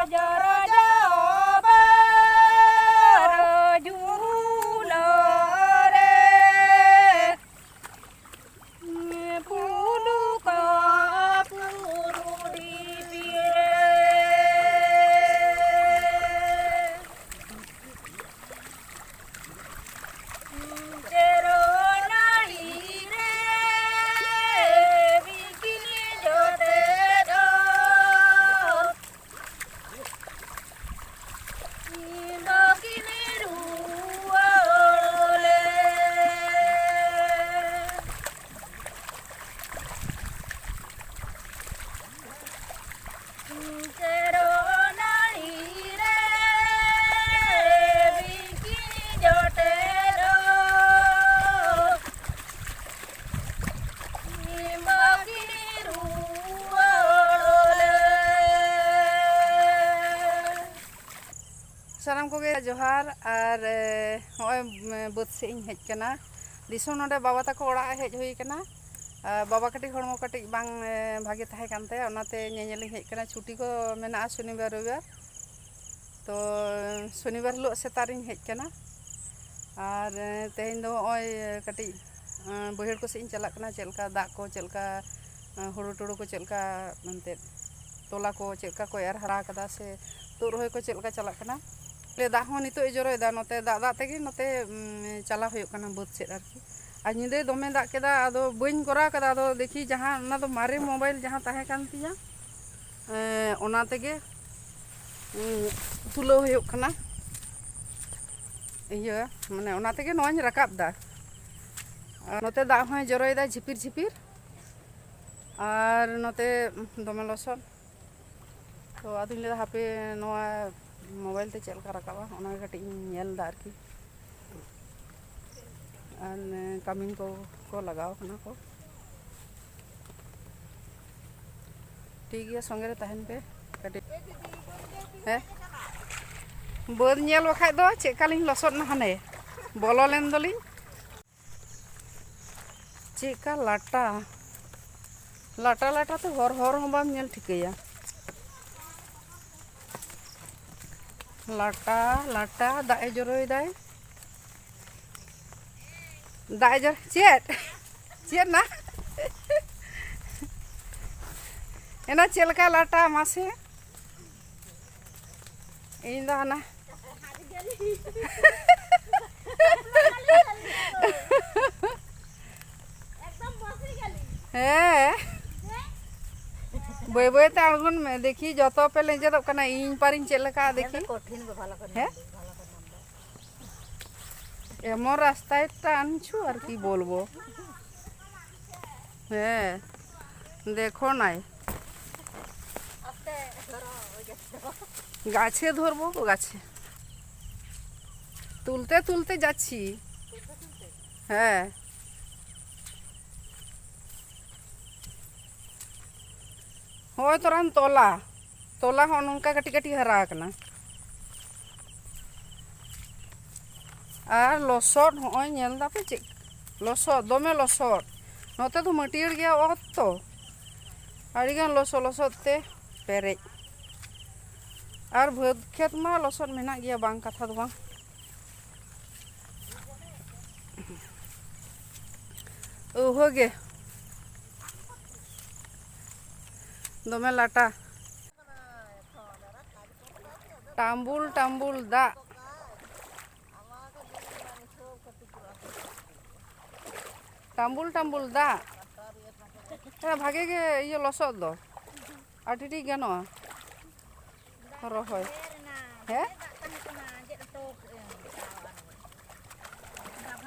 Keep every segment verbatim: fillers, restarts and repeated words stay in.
ᱡᱚᱨᱚ ᱡᱚᱵᱟᱨ ᱡᱩᱞᱚ ᱨᱮ, ᱯᱩᱞᱩ ᱠᱚ ᱯᱩᱨᱩ ᱰᱤᱯᱤ ᱨᱮ᱾ ᱪᱮᱨᱚ ᱱᱟᱹᱲᱤ ᱨᱮ ᱵᱤᱠᱤᱱ ᱡᱚᱴᱮᱫ ᱚᱛ᱾ ᱤᱧ ᱫᱚ ᱠᱤᱱᱤ ᱨᱩᱣᱟᱹᱲ ᱞᱮ᱾ ᱪᱮᱨᱚ ᱱᱟᱹᱲᱤ ᱨᱮ ᱵᱤᱠᱤ ᱡᱚᱴᱮᱫᱚᱜ, ᱵᱟᱹᱠᱤ ᱨᱩᱣᱟᱹᱲ ᱞᱮ᱾ ᱥᱟᱱᱟᱢ ᱠᱚᱜᱮ ᱡᱚᱦᱟᱨ᱾ ᱟᱨ, ᱮ, ᱦᱚᱸᱜᱼᱚᱭ, ᱮ, ᱵᱟᱹᱫᱽ ᱥᱮᱫ ᱤᱧ ᱦᱮᱡ ᱠᱟᱱᱟ᱾ ᱫᱤᱥᱚᱢ ᱱᱚᱰᱮ ᱵᱟᱵᱟ ᱛᱟᱠᱚ ᱚᱲᱟᱜ ᱦᱮᱡ ᱦᱩᱭ ᱠᱟᱱᱟ᱾ ᱟᱨ ᱵᱟᱵᱟ ᱠᱟᱹᱴᱤᱡ ᱦᱚᱲᱢᱚ ᱠᱟᱹᱴᱤᱡ ᱵᱟᱝ, ᱮ, ᱵᱷᱟᱜᱮ ᱛᱟᱦᱮᱸ ᱠᱟᱱ ᱛᱟᱭᱟ, ᱚᱱᱟᱛᱮ ᱧᱮᱧᱮᱞᱤᱧ ᱦᱮᱡ ᱠᱟᱱᱟ᱾ ᱪᱷᱩᱴᱤ ᱠᱚ ᱢᱮᱱᱟᱜᱼᱟ ᱥᱚᱱᱤᱵᱟᱨ ᱨᱚᱵᱤᱵᱟᱨ᱾ ᱛᱚ ᱥᱚᱱᱤᱵᱟᱨ ᱦᱤᱞᱳᱜ ᱥᱮᱛᱟᱜ ᱨᱤᱧ ᱦᱮᱡ ᱠᱟᱱᱟ᱾ ᱟᱨ, ᱮ, ᱛᱮᱦᱮᱧ ᱫᱚ ᱦᱚᱸᱜᱼᱚᱭ, ᱮ, ᱠᱟᱹᱴᱤᱡ, ᱮ, ᱵᱟᱹᱭᱦᱟᱹᱲ ᱠᱚ ᱥᱮᱫ ᱤᱧ ᱪᱟᱞᱟᱜ ᱠᱟᱱᱟ᱾ ᱪᱮᱫ ᱞᱮᱠᱟ ᱫᱟᱜ ᱠᱚ, ᱪᱮᱫ ᱞᱮᱠᱟ, ᱮ, ᱦᱩᱲᱩ ᱴᱩᱲᱩ ᱠᱚ ᱪᱮᱫ ᱞᱮᱠᱟ ᱮᱱᱛᱮᱫ ᱛᱚᱞᱟ ᱠᱚ ᱪᱮᱫ ᱞᱮᱠᱟ ᱠᱚ ᱮᱨ ᱦᱟᱨᱟ ᱠᱟᱫᱟ ᱥᱮ ᱛᱩᱫ ᱨᱚᱦᱚᱭ ᱠᱚ ᱪᱮᱫ ᱞᱮᱠᱟ ᱪᱟᱞᱟᱜ ᱠᱟᱱᱟ᱾ ᱫᱟᱜ ᱦᱚᱸ ᱱᱤᱛᱚᱜ ᱮ ᱡᱚᱨᱚᱭᱮᱫᱟ, ᱱᱚᱛᱮ ᱫᱟᱜ ᱫᱟᱜ ᱛᱮᱜᱮ ᱱᱚᱛᱮ, ᱩᱢ, ᱪᱟᱞᱟᱣ ᱦᱩᱭᱩᱜ ᱠᱟᱱᱟ ᱵᱟᱹᱫᱽ ᱥᱮᱫ ᱟᱨᱠᱤ᱾ ᱟᱨ ᱧᱤᱫᱟᱹᱭ ᱫᱚᱢᱮ ᱫᱟᱜ ᱠᱮᱫᱟ, ᱟᱫᱚ ᱵᱟᱹᱧ ᱠᱚᱨᱟᱣ ᱠᱟᱫᱟ᱾ ᱟᱫᱚ ᱫᱮᱠᱷᱤ ᱡᱟᱦᱟᱸ ᱚᱱᱟ ᱫᱚ ᱢᱟᱨᱮ ᱢᱳᱵᱟᱭᱤᱞ ᱡᱟᱦᱟᱸ ᱛᱟᱦᱮᱸ ᱠᱟᱱ ᱛᱤᱧᱟᱹ, ᱮᱸ, ᱚᱱᱟ ᱛᱮᱜᱮ, ᱩᱸ, ᱛᱩᱞᱟᱹᱣ ᱦᱩᱭᱩᱜ ᱠᱟᱱᱟ᱾ ᱤᱭᱟᱹ, ᱢᱟᱱᱮ ᱚᱱᱟ ᱛᱮᱜᱮ ᱱᱚᱣᱟᱧ ᱨᱟᱠᱟᱵ ᱫᱟ᱾ ᱟᱨ ᱱᱚᱛᱮ ᱫᱟᱜ ᱦᱚᱸᱭ ᱡᱚᱨᱚᱭᱮᱫᱟ ᱡᱷᱤᱯᱤᱨ ᱡᱷᱤᱯᱤᱨ, ᱟᱨ ᱱᱚᱛᱮ ᱫᱚᱢᱮ ᱞᱚᱥᱚᱫ᱾ ᱛᱚ ᱟᱫᱚᱧ ᱞᱟᱹᱭᱫᱟ ᱦᱟᱯᱮ ᱱᱚᱣᱟ ᱢᱳᱵᱟᱭᱤᱞ ᱛᱮ ᱪᱮᱫ ᱞᱮᱠᱟ ᱨᱟᱠᱟᱵᱼᱟ, ᱚᱱᱟᱜᱮ ᱠᱟᱹᱴᱤᱡ ᱤᱧ ᱧᱮᱞ ᱮᱫᱟ ᱟᱨᱠᱤ᱾ ᱟᱨ ᱠᱟᱹᱢᱤᱱ ᱠᱚ ᱠᱚ ᱞᱟᱜᱟᱣ ᱠᱟᱱᱟ ᱠᱚ᱾ ᱴᱷᱤᱠ ᱜᱮᱭᱟ, ᱥᱚᱸᱜᱮ ᱨᱮ ᱛᱟᱦᱮᱱ ᱯᱮ ᱠᱟᱹᱴᱤᱡ᱾ ᱦᱮᱸ, ᱵᱟᱹᱫᱽ ᱧᱮᱞ ᱵᱟᱠᱷᱟᱡ ᱫᱚ ᱪᱮᱫ ᱠᱟᱞᱤᱧ ᱞᱚᱥᱚᱫ ᱱᱟ, ᱦᱟᱱᱮ ᱵᱚᱞᱚ ᱞᱮᱱ ᱫᱚᱞᱤᱧ᱾ ᱪᱮᱫᱠᱟ ᱞᱟᱴᱟ, ᱞᱟᱴᱟ ᱞᱟᱴᱟ ᱛᱮ ᱦᱚᱨ, ᱦᱚᱨ ᱦᱚᱸ ᱵᱟᱢ ᱧᱮᱞ ᱴᱷᱤᱠᱟᱹᱭᱟ᱾ ᱞᱟᱴᱟ, ᱞᱟᱴᱟ, ᱫᱟᱜ ᱮ ᱡᱚᱨᱚᱭᱮᱫᱟᱭ᱾ ᱫᱟᱜ ᱮ ᱡᱚᱨ-, ᱪᱮᱫ? ᱪᱮᱫ ᱱᱟ? ᱮᱱᱟ ᱪᱮᱫ ᱞᱮᱠᱟ ᱞᱟᱴᱟ ᱢᱟᱥᱮ? ᱤᱧ ᱫᱚ ᱦᱟᱱᱟ᱾ ᱦᱮᱸ᱾ ᱵᱟᱹᱭ ᱵᱟᱹᱭ ᱛᱮ ᱟᱬᱜᱚᱱ ᱢᱮ᱾ ᱫᱮᱠᱷᱤ, ᱡᱚᱛᱚ ᱯᱮ ᱞᱮᱸᱡᱮᱫᱚᱜ ᱠᱟᱱᱟ᱾ ᱤᱧ ᱯᱟᱨᱤᱧ ᱪᱮᱫ ᱞᱮᱠᱟ, ᱫᱮᱠᱷᱤ᱾ ᱠᱚᱴᱷᱤᱱ ᱜᱮ ᱵᱷᱟᱞᱟ ᱠᱚ ᱦᱮᱸ? ᱮᱢᱚᱱ ᱨᱟᱥᱛᱟᱭ ᱴᱟᱱ ᱪᱷᱩ ᱟᱨ ᱠᱤ ᱵᱚᱞᱵᱚ᱾ ᱦᱮᱸ, ᱫᱮᱠᱷᱚ ᱱᱟᱭ। গাছে ধরবো গো, গাছে। তুলতে তুলতে যাচ্ছি। হ্যাঁ। ᱦᱚᱸᱜᱼᱚᱭ ᱛᱚᱨᱟᱱ ᱛᱚᱞᱟ, ᱛᱚᱞᱟ ᱦᱚᱸ ᱱᱚᱝᱠᱟ ᱠᱟᱹᱴᱤᱡ ᱠᱟᱹᱴᱤᱡ ᱦᱟᱨᱟ ᱟᱠᱟᱱᱟ᱾ ᱟᱨ ᱞᱚᱥᱚᱫ, ᱦᱚᱸᱜᱼᱚᱭ ᱧᱮᱞ ᱫᱟᱯᱮ ᱪᱮᱫ ᱞᱚᱥᱚᱫ, ᱫᱚᱢᱮ ᱞᱚᱥᱚᱫ᱾ ᱱᱚᱛᱮ ᱫᱚ ᱢᱟᱹᱴᱭᱟᱹᱲ ᱜᱮᱭᱟ ᱚᱛ ᱛᱚ, ᱟᱹᱰᱤᱜᱟᱱ ᱞᱚᱥᱚᱫ ᱞᱚᱥᱚᱫ ᱛᱮ ᱯᱮᱨᱮᱡ᱾ ᱟᱨ ᱵᱟᱹᱫᱽ ᱠᱷᱮᱛ ᱢᱟ ᱞᱚᱥᱚᱫ ᱢᱮᱱᱟᱜ ᱜᱮᱭᱟ, ᱵᱟᱝ ᱠᱟᱛᱷᱟ ᱫᱚ ᱵᱟᱝ᱾ ᱳᱦᱳ ᱜᱮ, ᱫᱚᱢᱮ ᱞᱟᱴᱟ᱾ ᱴᱟᱢᱵᱩᱞ ᱴᱟᱢᱵᱩᱞ ᱫᱟᱜ᱾ ᱴᱟᱢᱵᱩᱞ ᱴᱟᱢᱵᱩᱞ ᱫᱟᱜ᱾ ᱦᱮᱸ, ᱵᱷᱟᱜᱮ ᱜᱮ ᱤᱭᱟᱹ ᱞᱚᱥᱚᱫ ᱫᱚ᱾ ᱟᱹᱰᱤ ᱴᱷᱤᱠ ᱜᱟᱱᱚᱜᱼᱟ ᱨᱚᱦᱚᱭ᱾ ᱦᱮᱸ?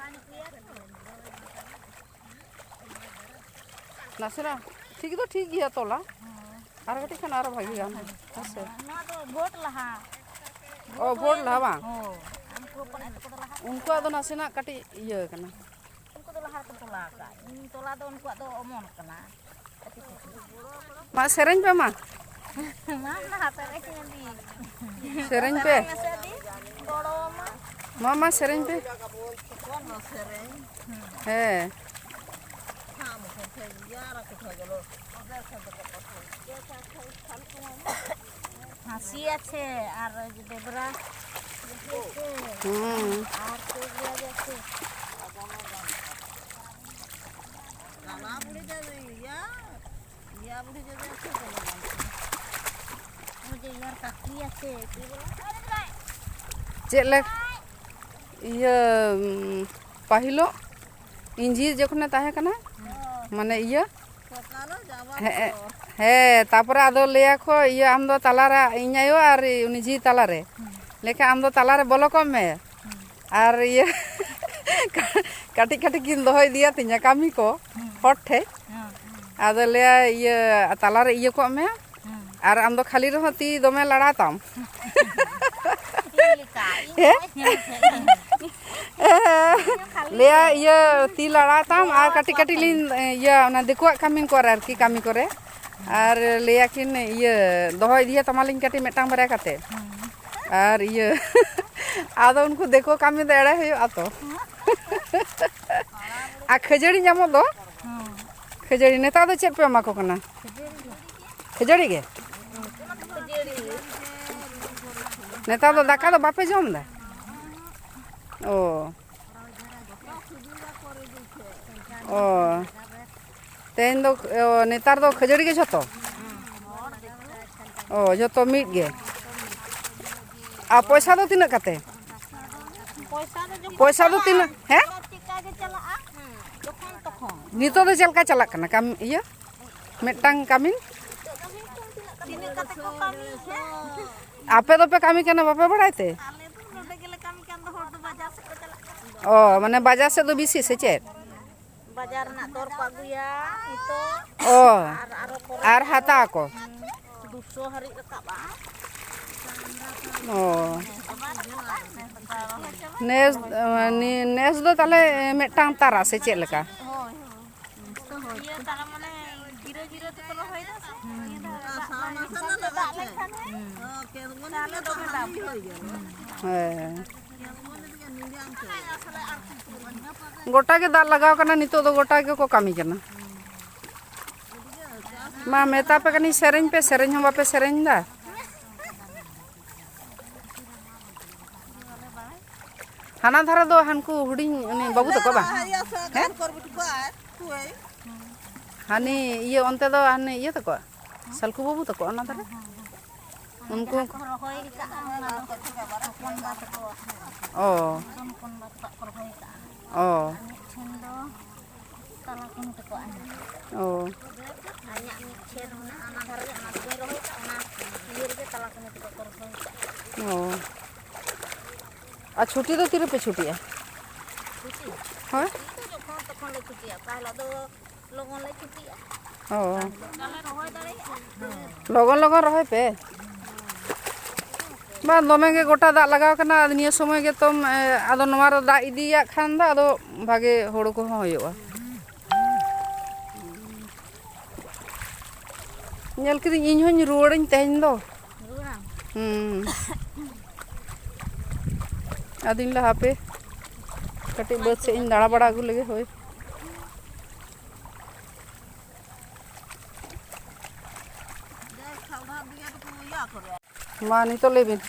ᱱᱟᱥᱮᱱᱟᱜ ᱴᱷᱤᱠ ᱫᱚ ᱴᱷᱤᱠ ᱜᱮᱭᱟ ᱛᱚᱞᱟ, ᱟᱨ ᱠᱟᱹᱴᱤᱡ ᱠᱷᱟᱱ ᱟᱨᱚ ᱵᱷᱟᱜᱮ ᱜᱟᱱ ᱦᱮᱸ ᱥᱮ᱾ ᱱᱚᱣᱟ ᱫᱚ ᱵᱷᱳᱴ ᱞᱟᱦᱟ᱾ ᱚ, ᱵᱷᱳᱴ ᱞᱟᱦᱟ ᱵᱟᱝ? ᱦᱳᱭ᱾ ᱩᱱᱠᱩ ᱦᱚᱯᱚᱱ ᱮᱨᱟ ᱛᱟᱠᱚ ᱫᱚ ᱞᱟᱦᱟ ᱠᱚ ᱩᱱᱠᱩᱣᱟᱜ ᱫᱚ ᱛᱚᱞᱟ ᱱᱟᱥᱮᱱᱟᱜ ᱠᱟᱹᱴᱤᱡ ᱤᱭᱟᱹ ᱠᱟᱱᱟ᱾ ᱩᱱᱠᱩ ᱫᱚ ᱞᱟᱦᱟ ᱨᱮᱠᱚ ᱛᱚᱞᱟ ᱟᱠᱟᱫ᱾ ᱤᱧ ᱛᱚᱞᱟ ᱫᱚ ᱩᱱᱠᱩᱣᱟᱜ ᱫᱚ ᱚᱢᱚᱱ ᱠᱟᱱᱟ᱾ ᱢᱟ ᱥᱮᱨᱮᱧ ᱯᱮ ᱢᱟ᱾ ᱢᱟ, ᱢᱟ, ᱥᱮᱨᱮᱧ ᱢᱮ ᱫᱤ᱾ ᱥᱮᱨᱮᱧ ᱯᱮ᱾ ᱥᱮᱨᱮᱧ ᱢᱮᱥᱮ ᱫᱤ, ᱜᱚᱲᱚ ᱟᱢᱟ᱾ ᱢᱟ, ᱢᱟ, ᱥᱮᱨᱮᱧ ᱯᱮ᱾ ᱚᱠᱚᱭ ᱫᱚ ᱥᱮᱨᱮᱧ? ᱦᱮᱸ᱾ ᱦᱮᱸ᱾ ᱦᱟᱹᱥᱤ ᱟᱪᱷᱮ ᱟᱨ ᱰᱮᱵᱽᱨᱟ ᱦᱩᱸ। ᱟᱨ ᱪᱮᱫ ᱞᱟᱹᱭᱟ ᱡᱮ ᱟᱪᱷᱮ। ᱪᱮᱫ ᱞᱮ ᱤᱭᱟᱹ ᱯᱟᱹᱦᱤᱞᱚᱜ ᱤᱧ ᱡᱷᱤ ᱡᱚᱠᱷᱚᱱᱮ ᱛᱟᱦᱮᱸ ᱠᱟᱱᱟ, ᱢᱟᱱᱮ ᱤᱭᱟᱹ ᱦᱮᱸ, ᱦᱮᱸ, ᱛᱟᱯᱚᱨᱮ ᱟᱫᱚ ᱞᱟᱹᱭᱟᱠᱚ, ᱤᱭᱟᱹ, ᱟᱢ ᱫᱚ ᱛᱟᱞᱟᱨᱮ, ᱤᱧ ᱟᱭᱳ ᱟᱨ ᱩᱱᱤ ᱡᱷᱤ ᱛᱟᱞᱟᱨᱮ᱾ ᱞᱮᱠᱷᱟᱱ ᱟᱢ ᱫᱚ ᱛᱟᱞᱟᱨᱮ ᱵᱚᱞᱚ ᱠᱚᱜ ᱢᱮ᱾ ᱟᱨ ᱤᱭᱟᱹ, ᱠᱟᱹᱴᱤᱡ ᱠᱟᱹᱴᱤᱡ ᱠᱤᱱ ᱫᱚᱦᱚ ᱤᱫᱤᱭᱟ ᱛᱤᱧᱟ ᱠᱟᱹᱢᱤ ᱠᱚ ᱦᱚᱲ ᱴᱷᱮᱡ᱾ ᱟᱫᱚ ᱞᱟᱹᱭᱟ, ᱤᱭᱟᱹ, ᱛᱟᱞᱟᱨᱮ ᱤᱭᱟᱹ ᱠᱚᱜ ᱢᱮ᱾ ᱟᱨ ᱟᱢ ᱫᱚ ᱠᱷᱟᱹᱞᱤ ᱨᱮᱦᱚᱸ ᱛᱤ ᱫᱚᱢᱮ ᱞᱟᱲᱟ ᱛᱟᱢ᱾ ᱪᱮᱫ ᱞᱮᱠᱟ? ᱤᱧ ᱦᱮᱸ? ᱫᱚ ᱧᱮᱞ ᱠᱮᱫ ᱤᱧ᱾ ᱞᱟᱹᱭᱟ, ᱤᱭᱟᱹ, ᱛᱤ ᱞᱟᱲᱟ ᱛᱟᱢ ᱟᱨ ᱠᱟᱹᱴᱤᱡ ᱠᱟᱹᱴᱤᱡ ᱞᱤᱧ, ᱤᱭᱟᱹ, ᱚᱱᱟ ᱫᱤᱠᱩᱣᱟᱜ ᱠᱟᱹᱢᱤ ᱠᱚᱨᱮ ᱟᱨᱠᱤ, ᱠᱟᱹᱢᱤ ᱠᱚᱨᱮ᱾ ᱟᱨ ᱞᱟᱹᱭᱟᱠᱤᱱ, ᱤᱭᱟᱹ, ᱫᱚᱦᱚ ᱤᱫᱤᱭᱟ ᱛᱟᱢᱟᱞᱤᱧ ᱠᱟᱹᱴᱤᱡ ᱢᱤᱫᱴᱟᱝ ᱵᱟᱨᱭᱟ ᱠᱟᱛᱮ᱾ ᱟᱨ ᱤᱭᱟᱹ, ᱟᱫᱚ ᱩᱱᱠᱩ ᱫᱤᱠᱩ ᱠᱟᱹᱢᱤ ᱫᱚ ᱮᱲᱮ ᱦᱩᱭᱩᱜᱼᱟ ᱛᱚ᱾ ᱟᱨ ᱠᱷᱟᱹᱡᱟᱹᱲᱤ ᱧᱟᱢᱚᱜ ᱫᱚ, ᱠᱷᱟᱹᱡᱟᱹᱲᱤ, ᱱᱮᱛᱟᱨ ᱫᱚ ᱪᱮᱫ ᱯᱮ ᱮᱢᱟ ᱠᱚ ᱠᱟᱱᱟ? ᱠᱷᱟᱹᱡᱟᱹᱲᱤ ᱜᱮ? ᱱᱮᱛᱟᱨ ᱫᱚ ᱫᱟᱠᱟ ᱫᱚ ᱵᱟᱯᱮ ᱡᱚᱢ ᱮᱫᱟ? ᱚ᱾ ᱚ᱾ ᱛᱮᱦᱮᱧ ᱫᱚ, ᱚ, ᱱᱮᱛᱟᱨ ᱫᱚ ᱠᱷᱟᱹᱡᱟᱹᱲᱤ ᱜᱮ ᱡᱷᱚᱛᱚ? ᱚ, ᱡᱷᱚᱛᱚ ᱢᱤᱫ ᱜᱮ᱾ ᱟᱨ ᱯᱚᱭᱥᱟ ᱫᱚ ᱛᱤᱱᱟᱹᱜ ᱠᱟᱛᱮ? ᱯᱚᱭᱥᱟ ᱫᱚ ᱡᱚᱠᱷᱚᱱ ᱯᱚᱭᱥᱟ ᱫᱚ ᱪᱟᱞᱟᱜᱼᱟ, ᱛᱤᱱᱟᱹᱜ? ᱦᱮᱸ? ᱪᱮᱫᱠᱟ ᱜᱮ ᱪᱟᱞᱟᱜᱼᱟ, ᱡᱚᱠᱷᱚᱱ ᱛᱚᱠᱷᱚᱱ᱾ ᱱᱤᱛᱚᱜ ᱫᱚ ᱪᱮᱫ ᱞᱮᱠᱟ ᱪᱟᱞᱟᱜ ᱠᱟᱱᱟ ᱠᱟᱹᱢᱤ, ᱤᱭᱟᱹ? ᱢᱤᱫᱴᱟᱝ ᱠᱟᱹᱢᱤ? ᱛᱤᱱᱟᱹᱜ ᱠᱟᱛᱮ ᱠᱚ ᱠᱟᱹᱢᱤᱭᱮᱫ ᱛᱮ? ᱟᱯᱮ ᱫᱚᱯᱮ ᱠᱟᱹᱢᱤ ᱠᱟᱱᱟ, ᱵᱟᱯᱮ ᱵᱟᱲᱟᱭ ᱛᱮ? ᱟᱞᱮ ᱫᱚ ᱱᱚᱰᱮ ᱜᱮᱞᱮ ᱠᱟᱹᱢᱤ ᱠᱟᱱ ᱫᱚ, ᱦᱚᱲ ᱫᱚ ᱵᱟᱡᱟᱨ ᱥᱮᱫ ᱠᱚ ᱪᱟᱞᱟᱜ ᱠᱟᱱᱟ᱾ ᱚ, ᱢᱟᱱᱮ ᱵᱟᱡᱟᱨ ᱥᱮᱫ ᱫᱚ ᱵᱮᱥᱤ ᱥᱮ ᱪᱮᱫ? ᱵᱟᱡᱟᱨ ᱨᱮᱱᱟᱜ ᱫᱚᱨ ᱠᱚ ᱟᱹᱜᱩᱭᱟ ᱱᱤᱛᱚᱜ᱾ ᱚ᱾ ᱟᱨ ᱟᱨᱚ ᱯᱚᱨᱮ ᱟᱨ ᱦᱟᱛᱟᱣ ᱟᱠᱚ᱾ ᱦᱩᱸ, ᱫᱩᱥᱚ ᱦᱟᱹᱨᱤᱡ ᱨᱟᱠᱟᱵᱼᱟ᱾ ᱚ᱾ ᱱᱮᱥ ᱫᱚ ᱵᱟᱝ ᱱᱮᱥ, ᱱᱮᱥ ᱫᱚ ᱛᱟᱦᱞᱮ ᱢᱤᱫᱴᱟᱝ ᱛᱟᱨᱟ ᱥᱮ ᱪᱮᱫ ᱞᱮᱠᱟ? ᱦᱳᱭ, ᱦᱳᱭ᱾ ᱤᱭᱟᱹ ᱛᱟᱨᱟ ᱢᱟᱱᱮ ᱜᱤᱨᱟᱹ ᱜᱤᱨᱟᱹ ᱛᱮᱠᱚ ᱨᱚᱦᱚᱭ ᱫᱟ ᱥᱮ᱾ ᱱᱤᱭᱟᱹ ᱫᱷᱟᱣ ᱫᱟᱜ ᱞᱮᱱᱠᱷᱟᱱ ᱫᱟᱜ ᱞᱮᱱᱠᱷᱟᱱ ᱦᱮᱸ, ᱛᱟᱦᱞᱮ ᱫᱚᱢᱮ ᱫᱟᱜ᱾ ᱦᱮᱸ᱾ ᱜᱚᱴᱟ ᱜᱮ ᱫᱟᱜ ᱞᱟᱜᱟᱣ ᱠᱟᱱᱟ, ᱱᱤᱛᱚᱜ ᱫᱚ ᱜᱚᱴᱟ ᱜᱮᱠᱚ ᱠᱟᱹᱢᱤ ᱠᱟᱱᱟ᱾ ᱢᱟ, ᱢᱮᱛᱟ ᱯᱮ ᱠᱟᱹᱱᱟᱹᱧ, ᱥᱮᱨᱮᱧ ᱯᱮ, ᱥᱮᱨᱮᱧ ᱦᱚᱸ ᱵᱟᱯᱮ ᱥᱮᱨᱮᱧ ᱫᱟ᱾ ᱦᱟᱱᱟ ᱫᱷᱟᱨᱮ ᱫᱚ ᱦᱟᱱᱠᱩ ᱦᱩᱰᱤᱧ ᱩᱱᱤ ᱵᱟᱹᱵᱩ ᱛᱟᱠᱚ ᱵᱟᱝ? ᱦᱮᱸ? ᱦᱟᱹᱱᱤ ᱤᱭᱟᱹ ᱚᱱᱛᱮ ᱫᱚ ᱦᱟᱱᱤ ᱤᱭᱟᱹ ᱛᱟᱠᱚ, ᱥᱟᱞᱠᱩ ᱵᱟᱹᱵᱩ ᱛᱟᱠᱚ ᱚᱱᱟ ᱫᱷᱟᱨᱮ? ᱩᱱᱠᱩ ᱡᱟᱦᱟᱸ ᱠᱚ ᱨᱚᱦᱚᱭ ᱠᱟᱜᱼᱟ, ᱚᱱᱟ ᱫᱚ ᱦᱚᱯᱚᱱ ᱵᱟ ᱛᱟᱠᱚᱣᱟᱜ᱾ ᱚ᱾ ᱦᱚᱯᱚᱱ ᱵᱟ ᱛᱟᱠᱚᱣᱟᱜ ᱠᱚ ᱨᱚᱦᱚᱭ ᱠᱟᱜᱼᱟ᱾ ᱚ᱾ ᱟᱨ ᱢᱤᱫ ᱴᱷᱮᱱ ᱫᱚ ᱛᱟᱞᱟ ᱠᱩᱱᱤ ᱛᱟᱠᱚᱣᱟᱜ ᱦᱮᱱᱟᱜᱼᱟ᱾ ᱚ᱾ ᱟᱨ ᱤᱧᱟᱹᱜ ᱢᱤᱫ ᱠᱷᱮᱛ ᱢᱮᱱᱟᱜᱼᱟ, ᱚᱱᱟ ᱫᱷᱟᱨᱮ ᱨᱮ, ᱚᱱᱟ ᱫᱚ ᱵᱟᱹᱧ ᱨᱚᱦᱚᱭ ᱠᱟᱜᱼᱟ, ᱚᱱᱟ ᱤᱭᱟᱹ ᱨᱮᱜᱮ ᱛᱟᱞᱟ ᱠᱩᱱᱤ ᱛᱟᱠᱚ ᱠᱚ ᱨᱚᱦᱚᱭ ᱠᱟᱜᱼᱟ᱾ ᱚ᱾ ᱟᱨ ᱪᱷᱩᱴᱤ ᱫᱚ ᱛᱤᱨᱮᱯᱮ ᱪᱷᱩᱴᱤᱜᱼᱟ? ᱪᱷᱩᱴᱤ? ᱦᱳᱭ᱾ ᱪᱷᱩᱴᱤ ᱫᱚ ᱡᱚᱠᱷᱚᱱ ᱛᱚᱠᱷᱚᱱ ᱞᱮ ᱪᱷᱩᱴᱤᱜᱼᱟ, ᱚᱠᱟ ᱦᱤᱞᱳᱜ ᱫᱚ ᱞᱚᱜᱚᱱ ᱞᱮ ᱪᱷᱩᱴᱤᱜᱼᱟ᱾ ᱚ᱾ ᱵᱟᱞᱮ ᱨᱚᱦᱚᱭ ᱫᱟᱲᱮᱭᱟᱜᱼᱟ᱾ ᱞᱚᱜᱚᱱ ᱞᱚᱜᱚᱱ ᱨᱚᱦᱚᱭ ᱯᱮ᱾ ᱵᱟᱝ, ᱫᱚᱢᱮ ᱜᱮ ᱜᱚᱴᱟ ᱫᱟᱜ ᱞᱟᱜᱟᱣ ᱠᱟᱱᱟ, ᱟᱫᱚ ᱱᱤᱭᱟᱹ ᱥᱚᱢᱚᱭ ᱜᱮᱛᱚᱢ, ᱮ, ᱟᱫᱚ ᱱᱚᱣᱟ ᱨᱮ ᱫᱟᱜ ᱤᱫᱤᱭᱟᱜ ᱠᱷᱟᱱ ᱫᱚ ᱟᱫᱚ ᱵᱷᱟᱜᱮ ᱦᱳᱲᱳ ᱠᱚᱦᱚᱸ ᱦᱩᱭᱩᱜᱼᱟ᱾ ᱧᱮᱞ ᱠᱤᱫᱟᱹᱧ, ᱤᱧ ᱦᱚᱸᱧ ᱨᱩᱣᱟᱹᱲᱟᱹᱧ ᱛᱮᱦᱮᱧ ᱫᱚ᱾ ᱨᱩᱣᱟᱹᱲᱟᱢ? ᱦᱩᱸ᱾ ᱟᱫᱚᱧ ᱞᱟᱹᱭᱟ ᱦᱟᱯᱮ ᱠᱟᱹᱴᱤᱡ ᱵᱟᱹᱫᱽ ᱥᱮᱫ ᱤᱧ ᱫᱟᱬᱟ ᱵᱟᱲᱟ ᱟᱹᱜᱩ ᱞᱮᱜᱮ, ᱦᱳᱭ᱾ ᱢᱟ ᱱᱤᱛᱚᱜ ᱞᱟᱹᱭ ᱵᱤᱱ᱾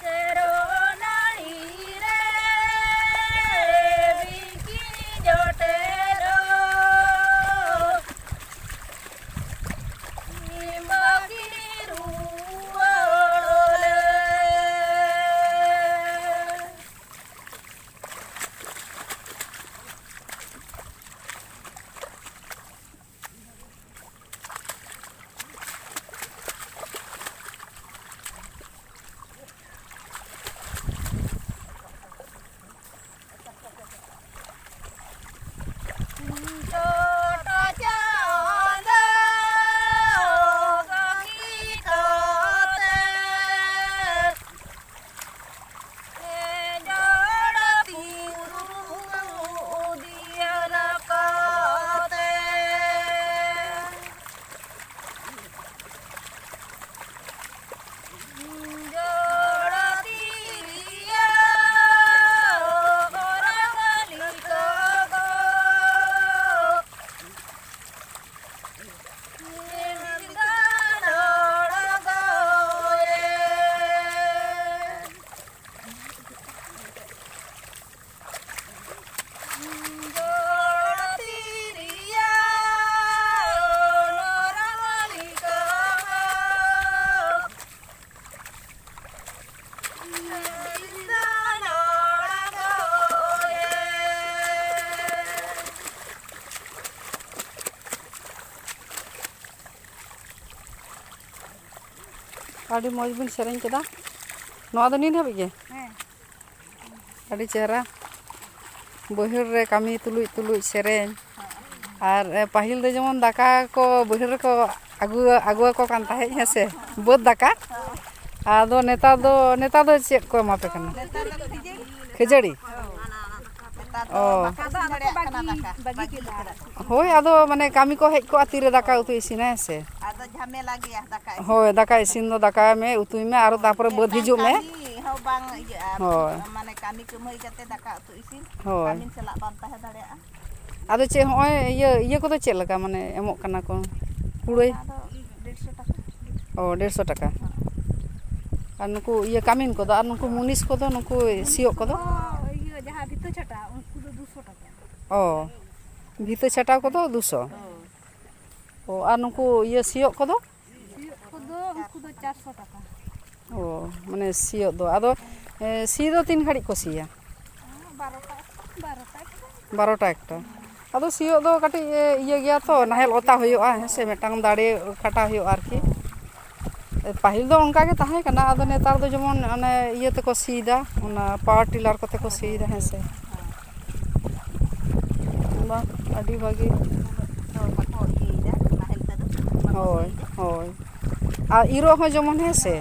ᱪᱮᱨᱚ ᱱᱟᱹᱲᱤ ᱨᱮ ᱵᱤᱧᱠᱤ ᱡᱚᱴᱮᱫᱚᱜ᱾ ᱵᱟᱹᱠᱤ ᱨᱩᱣᱟᱹᱲ ᱞᱮ᱾ ᱪᱚᱴ ᱪᱟᱸᱫᱚ ᱠᱟᱹᱢᱤ ᱠᱟᱛᱮ, ᱮ ᱡᱚᱲ ᱛᱤᱨᱩ ᱫᱤᱭᱟᱹᱱᱟ ᱠᱟᱛᱮ᱾ ᱟᱹᱰᱤ ᱢᱚᱡᱽ ᱵᱤᱱ ᱥᱮᱨᱮᱧ ᱠᱮᱫᱟ᱾ ᱱᱚᱣᱟ ᱫᱚ ᱱᱤᱱ ᱦᱟᱹᱵᱤᱡ ᱜᱮ? ᱦᱮᱸ᱾ ᱟᱹᱰᱤ ᱪᱮᱦᱨᱟ᱾ ᱵᱟᱹᱭᱦᱟᱹᱲ ᱨᱮ ᱠᱟᱹᱢᱤ ᱛᱩᱞᱩᱡ ᱛᱩᱞᱩᱡ ᱥᱮᱨᱮᱧ᱾ ᱟᱨ, ᱮ, ᱯᱟᱹᱦᱤᱞ ᱫᱚ ᱡᱮᱢᱚᱱ ᱫᱟᱠᱟ ᱠᱚ ᱵᱟᱹᱭᱦᱟᱹᱲ ᱨᱮᱠᱚ ᱟᱹᱜᱩ, ᱟᱹᱜᱩᱣᱟᱠᱚ ᱠᱟᱱ ᱛᱟᱦᱮᱸᱫ, ᱦᱮᱸ ᱥᱮ? ᱵᱟᱹᱫᱽ ᱫᱟᱠᱟ᱾ ᱟᱫᱚ ᱱᱮᱛᱟᱨ ᱫᱚ, ᱱᱮᱛᱟᱨ ᱫᱚ ᱪᱮᱫ ᱠᱚ ᱮᱢᱟ ᱯᱮ ᱠᱟᱱᱟ? ᱱᱮᱛᱟᱨ ᱫᱚ ᱠᱷᱟᱹᱡᱟᱹᱲᱤ᱾ ᱠᱷᱟᱹᱡᱟᱹᱲᱤ? ᱦᱳᱭ᱾ ᱱᱮᱛᱟᱨ ᱫᱚ ᱚ᱾ ᱵᱟᱠᱚ ᱤᱥᱤᱱ ᱫᱟᱲᱮᱭᱟᱜ ᱠᱟᱱᱟ ᱫᱟᱠᱟ, ᱵᱟᱹᱜᱤ ᱠᱮᱫᱟ᱾ ᱦᱳᱭ, ᱟᱫᱚ ᱢᱟᱱᱮ ᱠᱟᱹᱢᱤ ᱠᱚ ᱦᱮᱡ ᱠᱚᱜᱼᱟ, ᱛᱤᱨᱮ ᱫᱟᱠᱟ ᱩᱛᱩ ᱤᱥᱤᱱᱟ, ᱦᱮᱸ ᱥᱮ? ᱟᱫᱚ ᱡᱷᱟᱢᱮᱞᱟ ᱜᱮᱭᱟ ᱫᱟᱠᱟ ᱤᱥᱤᱱ᱾ ᱦᱳᱭ, ᱫᱟᱠᱟ ᱤᱥᱤᱱ ᱫᱚ ᱫᱟᱠᱟᱭ ᱢᱮ, ᱩᱛᱩᱭ ᱢᱮ, ᱟᱨᱚ ᱛᱟᱨᱯᱚᱨᱮ ᱵᱟᱹᱫᱽ ᱢᱤᱫᱴᱟᱝ ᱦᱤᱡᱩᱜ ᱢᱮ᱾ ᱠᱟᱹᱢᱤ ᱦᱚᱸ ᱵᱟᱝ ᱤᱭᱟᱹᱜᱼᱟ, ᱦᱳᱭ᱾ ᱢᱟᱱᱮ ᱠᱟᱹᱢᱤ ᱠᱟᱹᱢᱦᱟᱹᱭ ᱠᱟᱛᱮ ᱫᱟᱠᱟ ᱩᱛᱩ ᱤᱥᱤᱱ, ᱦᱳᱭ᱾ ᱠᱟᱹᱢᱤᱱ ᱥᱟᱞᱟᱜ ᱵᱟᱢ ᱛᱟᱦᱮᱸ ᱫᱟᱲᱮᱭᱟᱜᱼᱟ᱾ ᱟᱫᱚ ᱪᱮᱫ ᱦᱚᱸᱜᱼᱚᱭ ᱤᱭᱟᱹ, ᱤᱭᱟᱹ ᱠᱚᱫᱚ ᱪᱮᱫ ᱞᱮᱠᱟ ᱢᱟᱱᱮ ᱮᱢᱚᱜ ᱠᱟᱱᱟ ᱠᱚ? ᱠᱩᱲᱟᱹᱭ? ᱚᱱᱟ ᱫᱚ ᱰᱮᱲᱥᱚ ᱴᱟᱠᱟ᱾ ᱚ, ᱰᱮᱲᱥᱚ ᱴᱟᱠᱟ᱾ ᱦᱚᱸ᱾ ᱟᱨ ᱱᱩᱠᱩ ᱤᱭᱟᱹ ᱠᱟᱹᱢᱤᱱ ᱠᱚᱫᱚ, ᱟᱨ ᱱᱩᱠᱩ ᱢᱩᱱᱤᱥ ᱠᱚᱫᱚ, ᱱᱩᱠᱩ ᱥᱤᱭᱳᱜ ᱠᱚᱫᱚ? ᱤᱭᱟᱹ ᱡᱟᱦᱟᱸ ᱵᱷᱤᱛᱟᱹ ᱪᱷᱟᱴᱟ, ᱩᱱᱠᱩ ᱫᱚ ᱫᱩᱥᱚ ᱴᱟᱠᱟ᱾ ᱚ, ᱵᱷᱤᱛᱟᱹ ᱪᱷᱟᱴᱟᱣ ᱠᱚᱫᱚ ᱫᱩᱥᱚ? ᱦᱳᱭ᱾ ᱚ, ᱟᱨ ᱱᱩᱠᱩ ᱤᱭᱟᱹ ᱥᱤᱭᱳᱜ ᱠᱚᱫᱚ? ᱥᱤᱭᱳᱜ ᱠᱚᱫᱚ ᱩᱱᱠᱩ ᱫᱚ ᱪᱟᱨᱥᱚ ᱴᱟᱠᱟ᱾ ᱚ, ᱢᱟᱱᱮ ᱥᱤᱭᱳᱜ ᱫᱚ᱾ ᱟᱫᱚ, ᱮ, ᱥᱤ ᱫᱚ ᱛᱤᱱ ᱜᱷᱟᱹᱲᱤᱡ ᱠᱚ ᱥᱤᱭᱟ? ᱦᱮᱸ, ᱵᱟᱨᱚᱴᱟ, ᱵᱟᱨᱚᱴᱟ ᱮᱠᱴᱟ᱾ ᱵᱟᱨᱚᱴᱟ ᱮᱠᱴᱟ᱾ ᱟᱫᱚ ᱥᱤᱭᱳᱜ ᱫᱚ ᱠᱟᱹᱴᱤᱡ, ᱮ, ᱤᱭᱟᱹ ᱜᱮᱭᱟ ᱛᱚ, ᱱᱟᱦᱮᱞ ᱚᱛᱟ ᱦᱩᱭᱩᱜᱼᱟ, ᱦᱮᱸ ᱥᱮ, ᱢᱤᱫᱴᱟᱝ ᱫᱟᱲᱮ ᱠᱷᱟᱴᱟᱣ ᱦᱩᱭᱩᱜᱼᱟ ᱟᱨᱠᱤ᱾ ᱯᱟᱹᱦᱤᱞ ᱫᱚ ᱚᱱᱠᱟ ᱜᱮ ᱛᱟᱦᱮᱸ ᱠᱟᱱᱟ, ᱟᱫᱚ ᱱᱮᱛᱟᱨ ᱫᱚ ᱡᱮᱢᱚᱱ ᱚᱱᱮ ᱤᱭᱟᱹ ᱛᱮᱠᱚ ᱥᱤᱭᱮᱫᱟ, ᱚᱱᱟ ᱯᱟᱣᱟᱨ ᱴᱤᱞᱟᱨ ᱠᱚᱛᱮ ᱠᱚ ᱥᱤᱭᱮᱫᱟ, ᱦᱮᱸ ᱥᱮ᱾ ᱵᱟᱝ, ᱟᱹᱰᱤ ᱵᱷᱟᱹᱜᱤ᱾ ᱦᱚᱲ ᱵᱟᱠᱚ ᱤᱭᱟᱹᱭᱮᱫᱟ, ᱱᱟᱦᱮᱞ ᱛᱮᱫᱚ ᱵᱟᱠᱚ ᱦᱳᱭ, ᱥᱤᱭᱮᱫᱟ᱾ ᱦᱳᱭ᱾ ᱟᱨ ᱤᱨᱚᱜ ᱦᱚᱸ ᱡᱮᱢᱚᱱ, ᱦᱮᱸ ᱥᱮ,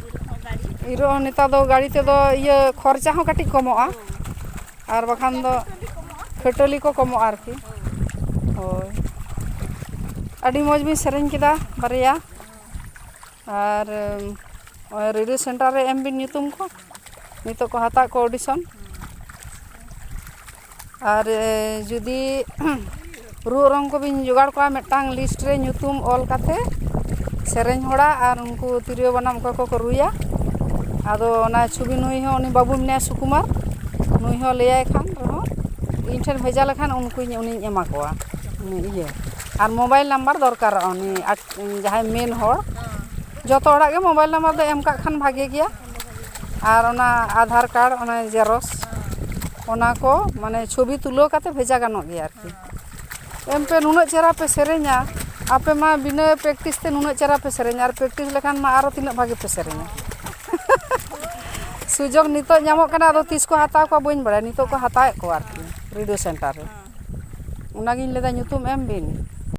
ᱤᱨᱚᱜ ᱦᱚᱸ ᱜᱟᱹᱰᱤ᱾ ᱤᱨᱚᱜ ᱦᱚᱸ ᱱᱮᱛᱟᱨ ᱫᱚ ᱜᱟᱹᱰᱤ ᱛᱮᱫᱚ ᱤᱭᱟᱹ ᱠᱷᱚᱨᱪᱟ ᱦᱚᱸ ᱠᱟᱹᱴᱤᱡ ᱠᱚᱢᱚᱜᱼᱟ᱾ ᱦᱳᱭ᱾ ᱟᱨ ᱵᱟᱠᱷᱟᱱ ᱫᱚ ᱠᱷᱟᱹᱴᱟᱹᱞᱤ ᱠᱚ ᱠᱚᱢᱚᱜᱼᱟ ᱟᱨᱠᱤ᱾ ᱦᱳᱭ᱾ ᱟᱹᱰᱤ ᱢᱚᱡᱽ ᱵᱤᱱ ᱥᱮᱨᱮᱧ ᱠᱮᱫᱟ ᱵᱟᱨᱭᱟ᱾ ᱟᱨ, ᱩᱢ, ᱱᱚᱜᱼᱚᱭ ᱨᱮᱰᱤᱭᱳ ᱥᱮᱱᱴᱟᱨ ᱨᱮ ᱮᱢ ᱵᱤᱱ ᱧᱩᱛᱩᱢ ᱠᱚ, ᱱᱤᱛᱚᱜ ᱠᱚ ᱦᱟᱛᱟᱣ ᱠᱚ ᱚᱰᱤᱥᱚᱱ᱾ ᱟᱨ, ᱮ, ᱡᱩᱫᱤ ᱨᱩ ᱚᱨᱚᱝ ᱠᱚᱵᱤᱱ ᱡᱚᱜᱟᱲ ᱠᱚᱣᱟ ᱢᱤᱫᱴᱟᱝ ᱞᱤᱥᱴ ᱨᱮ ᱧᱩᱛᱩᱢ ᱚᱞ ᱠᱟᱛᱮ, ᱥᱮᱨᱮᱧ ᱦᱚᱲᱟᱜ ᱟᱨ ᱩᱱᱠᱩ ᱛᱤᱨᱭᱳ ᱵᱟᱱᱟᱢ ᱚᱠᱚᱭ ᱠᱚᱠᱚ ᱨᱩᱭᱟ, ᱟᱫᱚ ᱚᱱᱟ ᱪᱷᱚᱵᱤ ᱱᱩᱭ ᱦᱚᱸ, ᱩᱱᱤ ᱵᱟᱹᱵᱩ ᱢᱮᱱᱟᱭᱟ ᱥᱩᱠᱩᱢᱟᱨ, ᱱᱩᱭ ᱦᱚᱸ ᱞᱟᱹᱭᱟᱭ ᱠᱷᱟᱱ ᱨᱮᱦᱚᱸ, ᱤᱧ ᱴᱷᱮᱱ ᱵᱷᱮᱡᱟ ᱞᱮᱠᱷᱟᱱ ᱩᱱᱠᱩᱧ, ᱩᱱᱤᱧ ᱮᱢᱟ ᱠᱚᱣᱟ, ᱩᱱᱤ ᱤᱭᱟᱹ᱾ ᱟᱨ ᱢᱳᱵᱟᱭᱤᱞ ᱱᱟᱢᱵᱟᱨ ᱫᱚᱨᱠᱟᱨᱚᱜᱼᱟ, ᱩᱱᱤ ᱟᱡ ᱡᱟᱦᱟᱸᱭ ᱢᱮᱱ ᱦᱚᱲ, ᱡᱚᱛᱚ ᱦᱚᱲᱟᱜ ᱜᱮ ᱢᱳᱵᱟᱭᱤᱞ ᱱᱟᱢᱵᱟᱨ ᱫᱚ ᱮᱢ ᱠᱟᱜ ᱠᱷᱟᱱ ᱵᱷᱟᱜᱮ ᱜᱮᱭᱟ᱾ ᱟᱨ ᱚᱱᱟ ᱟᱫᱷᱟᱨ ᱠᱟᱨᱰ, ᱚᱱᱟ ᱡᱮᱨᱚᱠᱥ, ᱚᱱᱟ ᱠᱚ ᱢᱟᱱᱮ ᱪᱷᱚᱵᱤ ᱛᱩᱞᱟᱹᱣ ᱠᱟᱛᱮ ᱵᱷᱮᱡᱟ ᱜᱟᱱᱚᱜ ᱜᱮᱭᱟ ᱟᱨᱠᱤ᱾ ᱮᱢ ᱯᱮ, ᱱᱩᱱᱟᱹᱜ ᱪᱮᱦᱨᱟ ᱯᱮ ᱥᱮᱨᱮᱧᱟ, ᱟᱯᱮ ᱢᱟ ᱵᱤᱱᱟᱹ ᱯᱨᱮᱠᱴᱤᱥ ᱛᱮ ᱱᱩᱱᱟᱹᱜ ᱪᱮᱦᱨᱟ ᱯᱮ ᱥᱮᱨᱮᱧᱟ, ᱟᱨ ᱯᱨᱮᱠᱴᱤᱥ ᱞᱮᱠᱷᱟᱱ ᱢᱟ ᱟᱨᱚ ᱛᱤᱱᱟᱹᱜ ᱵᱷᱟᱜᱮ ᱯᱮ ᱥᱮᱨᱮᱧᱟ᱾ ᱥᱩᱡᱳᱜᱽ ᱱᱤᱛᱚᱜ ᱧᱟᱢᱚᱜ ᱠᱟᱱᱟ, ᱟᱫᱚ ᱛᱤᱥ ᱠᱚ ᱦᱟᱛᱟᱣ ᱠᱚᱣᱟ ᱵᱟᱹᱧ ᱵᱟᱲᱟᱭᱟ, ᱱᱤᱛᱚᱜ ᱠᱚ ᱦᱟᱛᱟᱣᱮᱫ ᱠᱚᱣᱟ ᱟᱨᱠᱤ ᱨᱮᱰᱤᱭᱳ ᱥᱮᱱᱴᱟᱨ ᱨᱮ᱾ ᱚᱱᱟᱜᱤᱧ ᱞᱟᱹᱭᱫᱟ ᱧᱩᱛᱩᱢ ᱮᱢ ᱵᱤᱱ᱾